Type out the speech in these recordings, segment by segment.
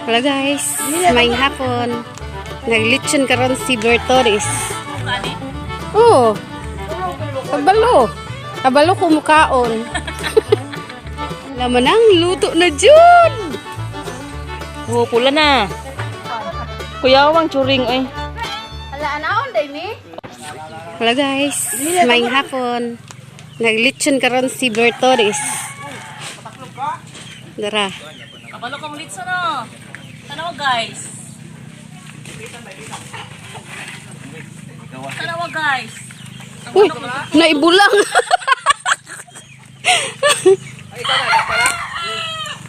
Hello guys, maayong hapon. Naglitson karon si Bertoris. Oo. Kabalo. Kabalo kumukaon. Alam mo nang luto na jud. Oh, pula na. Kuyawang churing oy. Hala, anaon day ni? Hello guys, maayong hapon. Naglitson karon si Bertoris. Dara. Kabalo kong litso no. Tanaw, guys. Tanaw, guys. Uy, naibulang.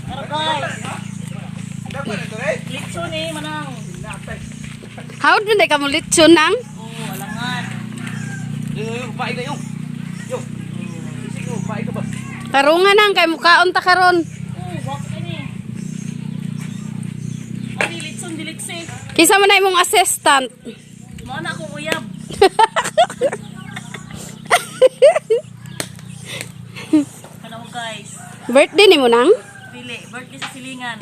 Tara, guys. Litso ni manang. How'd man day ka mo litson nang? Oh, alangan. Karunga nang kay mukaon ta karon. Oh, wak ini. Ani litson dilitsi. Kinsa man na imong assistant? Mao na akong uyab. Tanaw, guys. Birthday ni mo nang? Dili, birthday sa silingan.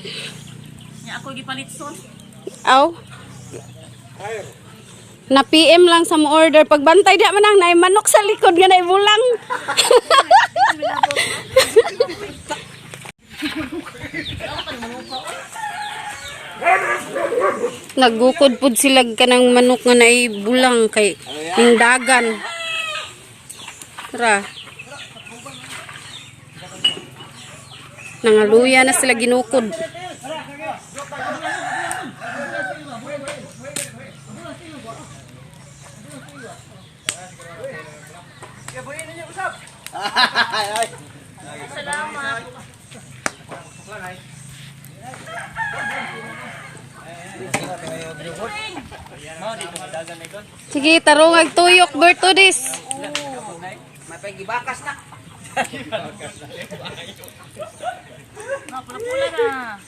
Nya ako gipalitson. Aw. Na PM lang sa mo order pagbantay di man nang naay manok sa likod nga naibulang. Nagukod pud sila kanang manok nga naibulang kay ning dagan. Tara. Nangaluya na sila ginukod. Salamat. Sige, tarong tuyok Bertodis. Na, pula-pula na.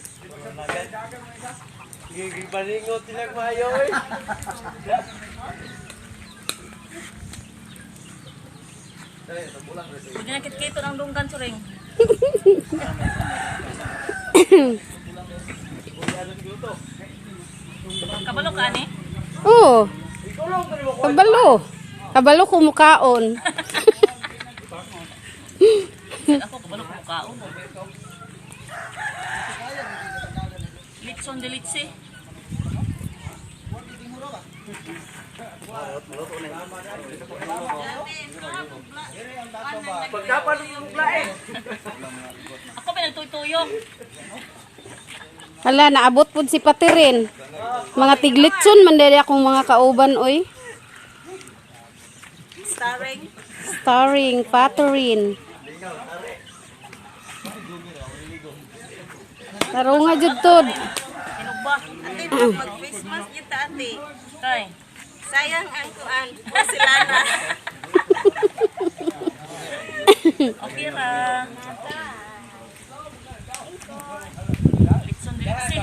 Gigibalingot silang mayo eh. Pwede na kitkito ng dunggan, suring. Kabalo ka, ani? Oo. Kabalo. Kabalo kumukaon. Ako, kabalo ko mukhaon. Litson de litsi. Pagkapan ng eh. Ako pinagtuytuyok. Hala, naabot pud si Patirin. Mga tiglitson man diri akong mga kauban oy. Starring. Starring Patirin. Tarunga jud tod. Tinugba. Ate, mag-Christmas kita, ate. Kay. Sayang ang kuan, porcelana. Okay ra. Litson de litsi.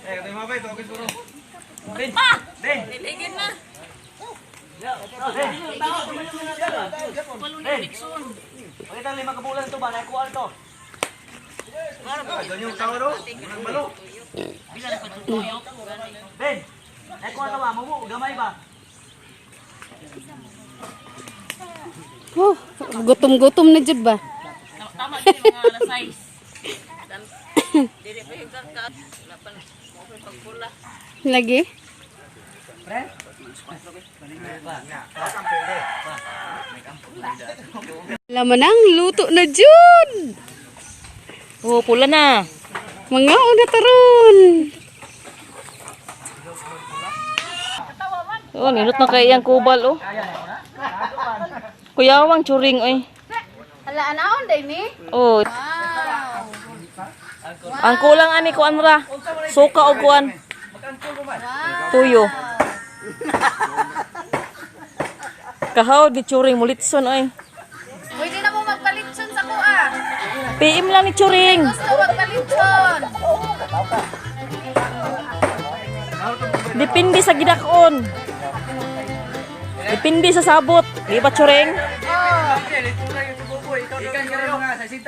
Eh, katay mabay, tawagin ko ro. Pa! Niligid na. Kabalo yung litson. Pakita lima ka bulan to ba? Nakuha to. Ganyan yung tao ro. Walang balo. Bila na pagtutuyok. Ben, nakuha to ba? Mumu, gamay ba? Oh, gutom-gutom na jud ba? Tama din yung mga alas 6. Dili pa yung kaka. Wala pa na. Mo pagpula. Lagi. Alam mo nang luto na jud. Oh, pula na. Mga una taron. Oh, nindot na kay iyang kubal oh. Kuyawang churing oy. Hala, anaon day ni? Oh. Ang kulang ani kuan ra. Suka og kuan. Tuyo. Kahaw di churing mulitson oy. Pwede na mo magpalitson sa kuha. PM lang ni churing. Gusto magpalitson. Depende sa gidakon. Depende sa sabot. Di ba, churing? Oh. Ikan ka rin mga sa